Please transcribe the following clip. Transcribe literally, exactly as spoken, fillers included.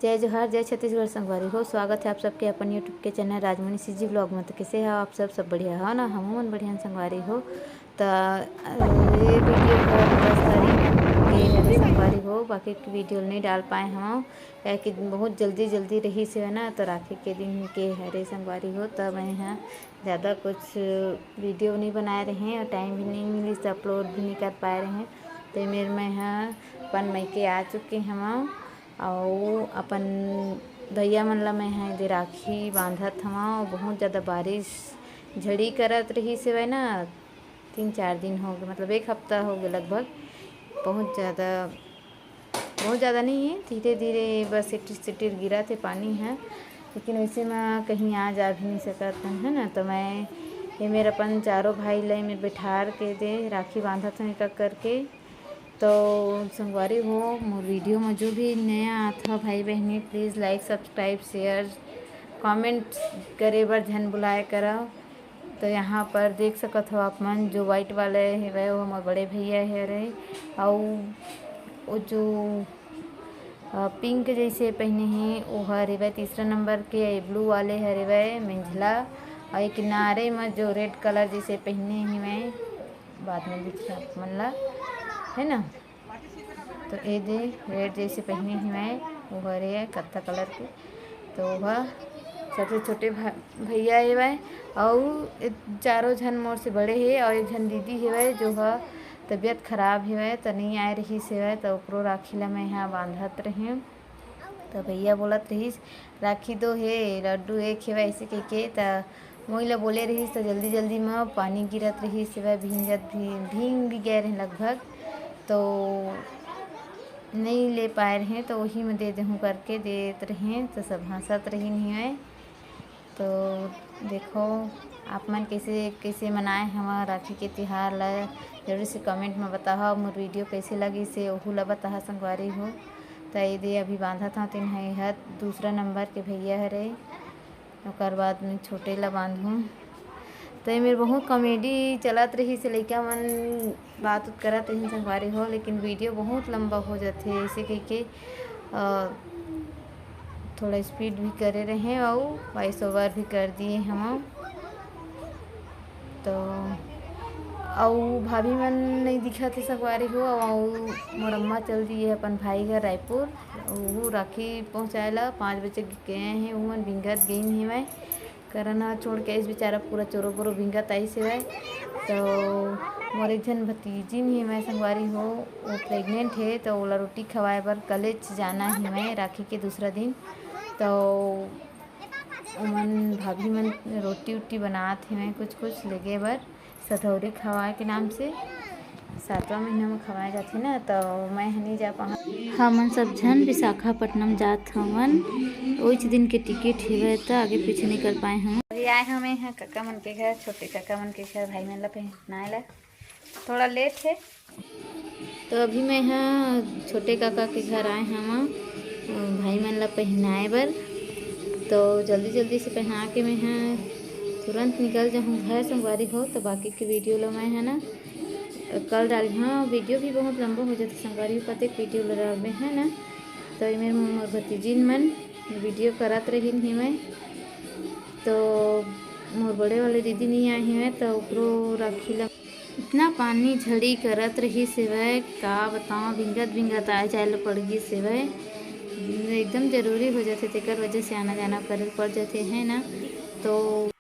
जय जोहार, जय छत्तीसगढ़ संगवारी हो। स्वागत है आप सबके अपन YouTube के चैनल राजमणि सीजी व्लॉग में। तो कैसे हो आप सब? सब बढ़िया हो ना? हमहू मन बढ़िया हन संगवारी हो। तो, अ, ये वीडियो का दस तारीख के हरे संगवारी हो, बाकी के वीडियो नहीं डाल पाए हम, क्या कि बहुत जल्दी जल्दी रहिस हे ना, तो राखी के दिन के हरे संगवारी हो, तो मैं ह ज़्यादा कुछ वीडियो नहीं बनाए रहे और टाइम भी नहीं मिलिस, तो अपलोड भी नहीं कर पाए रहे। तो मेर मैं ह अपन मइके आ चुके हवं अउ अपन दइया मन ला मैं ह एदे राखी बांधत हवं। बहुत ज़्यादा बारिश झड़ी करत रहिस हेवय ना, तीन चार दिन हो गए, मतलब एक हफ्ता हो गए लगभग। बहुत ज़्यादा, बहुत ज़्यादा नहीं है, धीरे धीरे बस सिटिर सिटिर गिरत हे पानी ह, लेकिन वैसे म कहीं आ जा भी नहीं सकत हन, है ना। तो मैं ये मेर अपन चारों भाई ला एमेर बैठार के दे राखी बांधत हन एक एक करके। तो संगवारी हो, मोर वीडियो में जो भी नया आत हो भाई बहनी, please like, subscribe, share, comment करे बर झन बुलाए करव। तो यहाँ पर देख सकत हो आप मन, जो व्हाइट वाले हेवय, वो हमर बड़े भैया हरे, अउ वो जो, अ, पिंक जैसे पहने हे, वो हर हेवय तीसरा नंबर के, ब्लू वाले हर हेवय मेंझला, अउ ये किनारे में जो रेड कलर जैसे पहने हेवय, बाद में दिखही आप मन ला, है ना। तो ये दे रेड जैसे पहने हेवय, वो हरे कत्था कलर के, तो वह सबसे छोटे भा-, भैया हेवय, अउ ए चारों झन मोर से बड़े हे, अउ एक झन दीदी हेवय, जो ह तबीयत खराब हेवय, त नई आए रहिस हेवय, त ओकरो राखी ला मैं ह बांधत रहें। त भैया बोलत रहिस, "राखी दो हे, लड्डू एक हेवय," ऐसे कहिके। त मोई ला बोले रहिस, त जल्दी जल्दी म पानी गिरत रहिस हेवय, भींजत भी, भींग भी गए रहें लगभग, तो नई ले पाए रहें, तो वही में दे देहूँ करके देत रहें, तो सब हंसत रहिन हेवय। तो देखो, आप मन कैसे, कैसे मनाए हव राखी के तिहार ला, जरूर से कमेंट में बताहा। मोर वीडियो कैसे लगिस हे, ओहू ला बताहा संगवारी हो। त ये दे अभी बांधत हव, तेन ह एहर दूसरा नंबर के भैया हरे, ओकर बाद में छोटे ला बांधहूँ। त ये मेर बहुत कॉमेडी चलत रहिस हे, लइका मन बात उत करत रहिन संगवारी हो, लेकिन वीडियो बहुत लंबा हो जाथे, ऐसे कहिके, अ, थोड़ा स्पीड भी करे रहें अउ वॉइस ओवर भी कर दिए हवं। तो अउ भाभी मन नई दिखत हे संगवारी हो, अउ मोर अम्मा चल दिए अपन भाई घर रायपुर, वो राखी पहुँचाए ला पाँच बजे गए हैं, वो मन भींगत गइन हेवय। करण ह छोड़ के आइस बेचारा, पूरा चोरो बोरो भींगत आइस हेवय। तो मोर एक झन भतीजिन हेवय संगवारी हो, वो प्रेग्नेंट हे, तो ओला रोटी खवाए बर कॉलेज जाना हेवय राखी के दूसरा दिन। तो ओमन भाभी मन रोटी उटी बनात हेवय कुछ कुछ लेगे बर, सधौरी खवाए के नाम से। सातवां महीना में खवाए जाथे ना, तो मैं ह नई जा पाऊँ। हमन सब झन विशाखापट्टनम जात हवन, ओइच दिन के टिकट हेवय, त आगे पीछे नई कर पाए हवन। अभी आए हवे ह काका मन के घर, छोटे काका मन के घर, भाई मन ला पहनाए ला। थोड़ा लेट हे। तो अभी मैं ह छोटे काका के घर आए हवं, भाई मन ला पहनाए बर। तो जल्दी जल्दी से पहना के मैं ह तुरंत निकल जाहूँ घर संगवारी हो। तो बाकी के वीडियो ला मैं ह ना कल डाली, हाँ, वीडियो भी बहुत लंबा हो जाथे संगवारी हो, कतेक वीडियो ला डालबे, है ना। तो एमेर मोर भतीजिन मन वीडियो करत रहिन हेवय, तो मोर बड़े वाले दीदी नई आए हेवय, तो ओकरो राखी ला इतना पानी झड़ी करत रहिस हेवय, का बतावं, भींगत भींगत आए जाए ला पड़ गिस हेवय। एकदम जरूरी हो जाथे, तेकर वजह से आना जाना करे पड़ जाथे, है ना। तो